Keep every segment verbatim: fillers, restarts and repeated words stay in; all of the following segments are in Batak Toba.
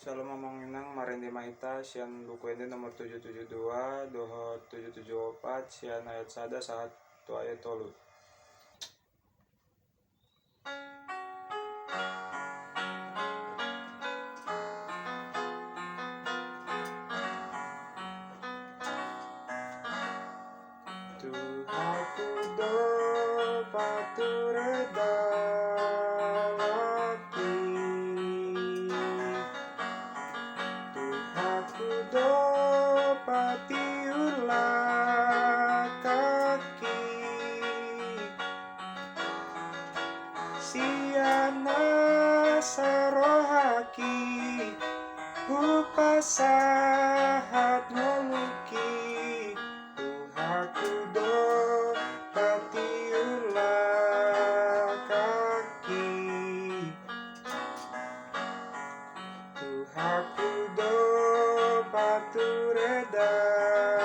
Salam amang inang, marende ma hita sian Buku Ende nomor tujuh tujuh dua dohot tujuh tujuh opat, sian ayat sada sahat tu ayat tolu. Tuhanku do pature dalanki, Tuhanku do patiur langkangki. Sian nasa rohangki hupasahat ngolungki, Tuhanku do patiur langkangki. Tuhanku do pature dalanki,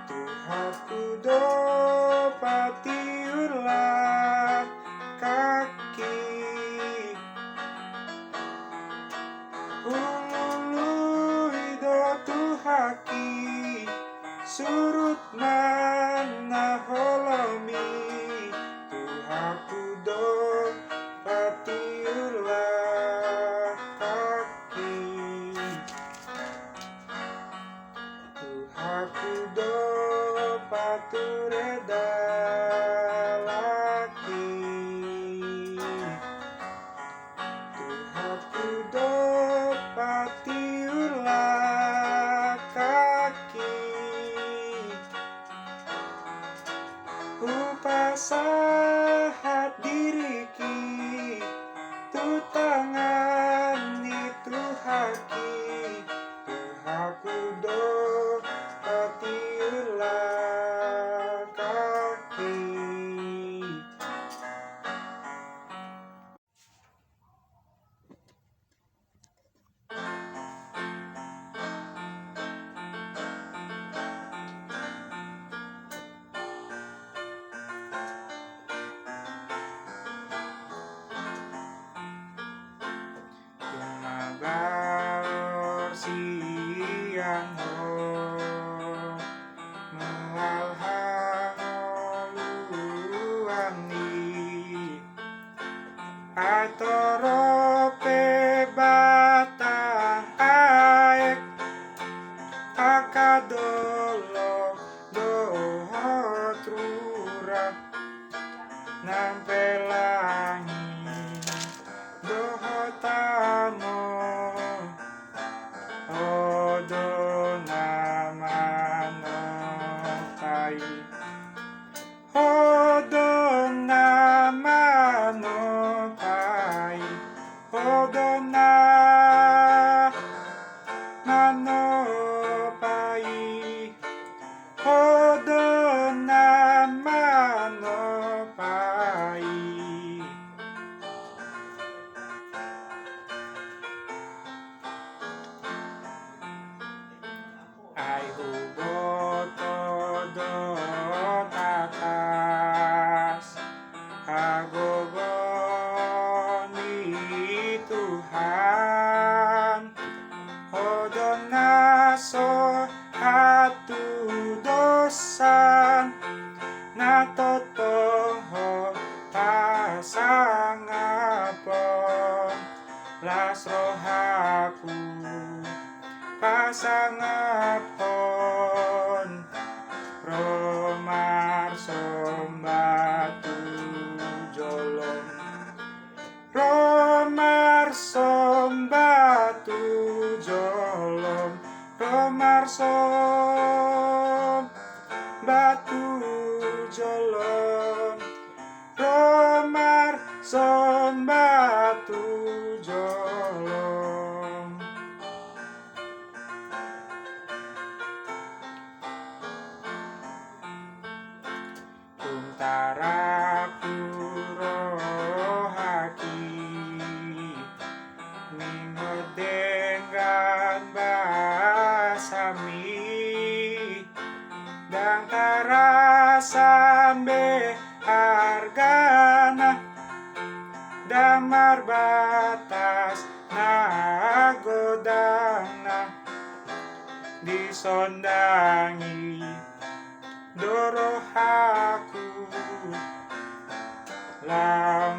Tuhanku do patiur langkangki. Hulului do Tuhanki, surut ma na holom i, Tuhanku do patiur langkangki. Tuhanku do pature dalanki, Tuhanku do patiur langkangki. Hupasahat diriki tu tangan ni Tuhanki, Tuhanku do patiur langkangki. Tung mabaor sian Ho mual hangoluan i, ai torop pe batang aek, angka dolok dohot rura, nang pe langit dohot tano, Ho do na manompa i. Ho do na manompa i, Ho do na manompa i, Ho do na manompa i. Ai huboto do tatas hagogoon ni Tuhan, Ho do na so hatudosan, na tongtong Ho pasangaphon. Las rohaku pasangaphon, ro marsomba tu jolom, ro marsomba tu jolom, ro marsomba tu jolom, ro marsomba tu jolom. Tung tarap tu rohangki, minggot denggan basami, ndang tarasam be argana, marbatas na godangna, disondangi do rohaku, laho